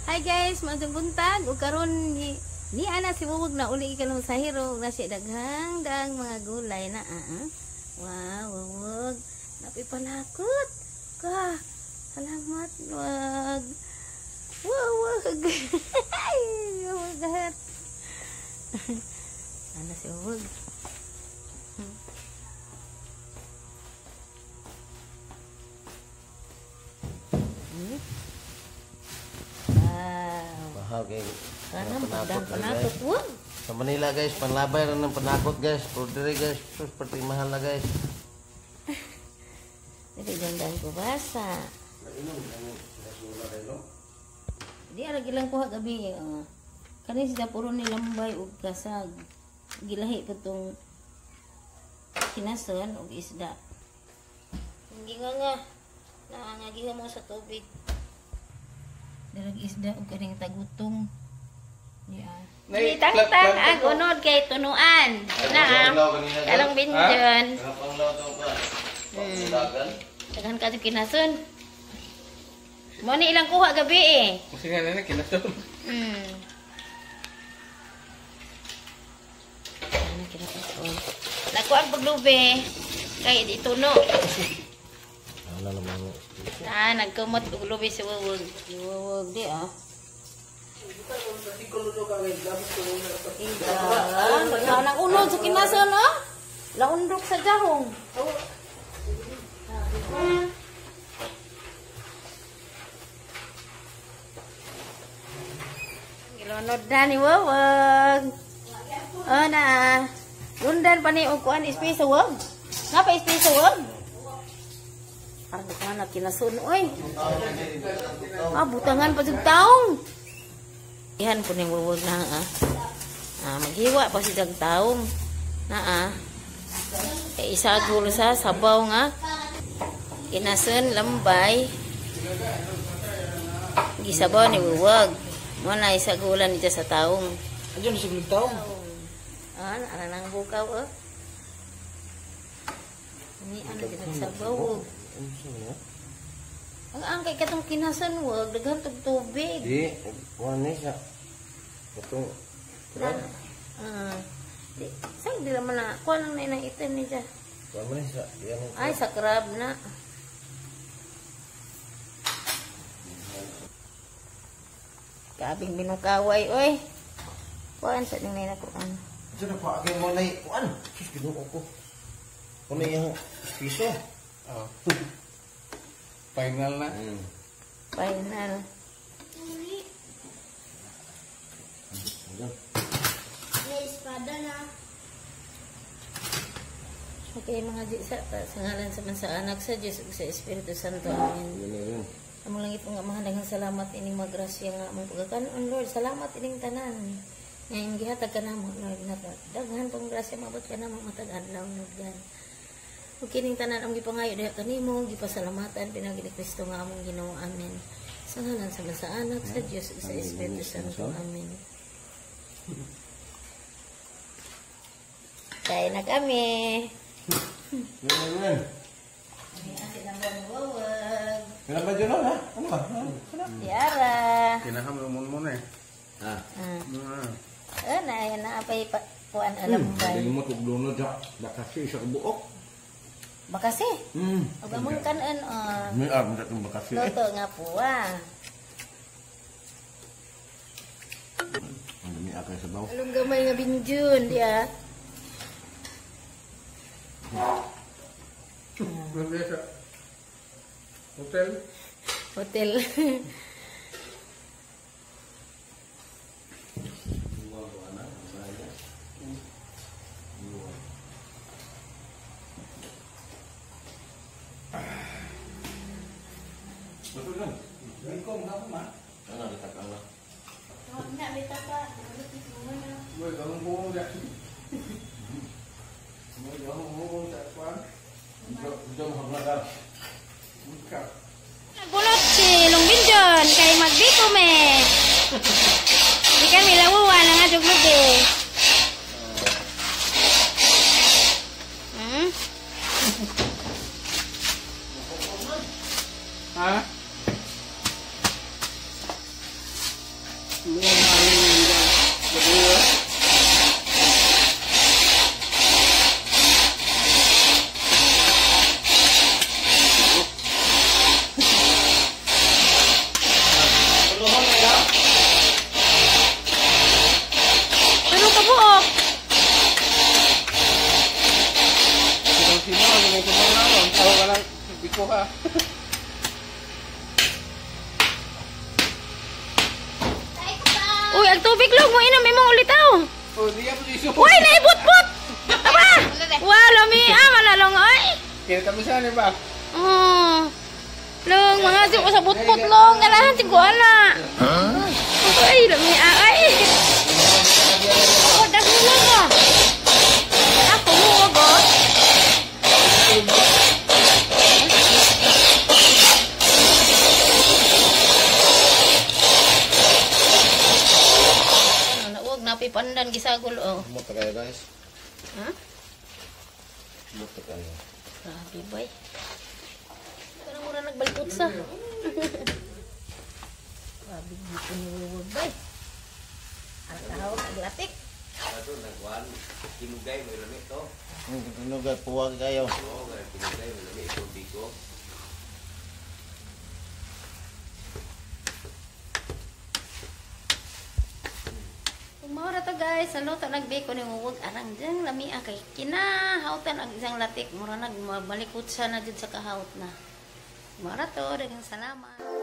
Hi guys, maayong buntag. Ug karon ni ana si Wuwog na uli ikalong sahiro na siya daghang dang mga gulay na ah. Wow, Wuwog. Napi panakot. Ka. Salamat, Wag. Wuwog. Ay, Wuwog. Ana si Wuwog. Wow. Mahal kay Kanang panakot pagdang na, panakot. guys. Wag. Sa Manila guys, panlabay ra ng panakot guys. Pero diri guys, sus pati mahal na guys. Dili dyan ko basa. Di ara gilang kuha gabi. Kani sila puro ni lambay ug kasag. Gilahi pa tong kinason ug isda. Hindi nga nga. Naangagihan mo sa tubig. Darag isda ug kaning tagutong. Yeah. Nay, Tangtang ag unod kay tunuan. Na. Kalong binjon. Daghan ka kinason. Mo ni ilang kuha gabi eh. Kasi nga na kinason. Ano kinason? Nakuha ang paglubi kay ituno. Ano naman. Ah, nagkumot og lubi si Wuwog. Wuwog di ah. Ida, nang unod sa kinason ah. Laundok sa jahong. Gilunod na ni Wuwog. Oh na. Lundan pa ni og kuan space sa wog. Napa space sa wog? Parang di ko na kinasun, oy. Ah, butangan pa sa taong. Ihan po ni Wuwog na, ah. Ah, maghiwa pa si jag taong. Na, ah. Eh, isagol sa sabaw nga. Kinasun, lambay. Gisabaw ni Wuwog. Mo na isagulan niya sa taong. Ayun sa taong. Ah, ana nang bukaw, oh. Ni ano din sabaw. Oh. Ang angkay katong kinasan wag daghan tog tubig. Di, kuan ni siya. Katong Ah. Di, sang di naman na kuan lang na inang item ni siya. Kuan man ni siya. Yan. Ay sa crab na. Kabing binukaway oy. Kuan sa ning na kuan. Diyan na pa mo na kuan. Sus Ginoo ko. Kuno yung piso. Oh. Final na. Final. May espada na. Okay mga sa ngalan sa man sa Anak sa Dios ug sa Espiritu Santo. Amen. Yun yun. Among langit nga Amahan, daghang salamat ining magrasya nga among pagkakanon Lord. Salamat ining tanan. Ngayon gihatag ka namo Lord na daghan pong grasya maabot ka namo matag adlaw Lord God. Ug kining tanan ang gipangayo diha kanimo gipasalamatan pinagi ni Kristo nga among Ginoo. Amen. Sa ngalan sa man sa Anak sa Dios ug sa Espiritu Santo. Amen. Kain na kami. Yun yun. Kailan ba dyan ha? Ano ba? Yara. Kinaham mo muna eh. Ah. Ah. Na yan na apay pa kuan alambay. Dili mo tug dunod sa bakasi sa buok. Bakasi. Ug among kanon oh. May ah, mo itong bakasi. Luto nga po ah. Ang dami akay sabaw. Along gamay nga binjun di ah. Hotel. Hotel. Ano ditakang lah. Na bita pa. Boy, kamu buong ya. Boy, kamu buong sa kwan. Diyan mo hablagan. Buka. Nagulot si Long Binjon kay magbiko me. Di kami lawuwa na nga jug lubi. Ha? Pero kabuok. Sino ano may kumang na ako ka lang biko ha. Uy, ang tubig long mo inom imong ulitaw. Oh, di ako iso. Uy, naibot-bot. Aba! Wow, lami ah, malalong oy. Kaya kami sana ba? Oh. Long, mga ko sa butbot long, ganahan si ana. Huh? Uy, lami ah, ay. Oh, daghan lang ah. Ako mo wagot. Ano, nauwag na pipandan gisagol oh. Humot na kayo guys. Ha? Humot na kayo. Grabe boy. Parang mura nagbalikot sa. Grabe dito ni Wuwag bay. Ang kahawag aglatik. Ato nagwan kinugay mo lami to. Tinugay, puwag kayo. Oo, kinugay mo lami ito biko. Kung maura to guys, sa luto nagbiko ni Wuwag arang dyan lami ang kay kinahautan ang isang latik. Mura nagbalikot siya na dyan sa kahawt na. Maura to, daghang salamat.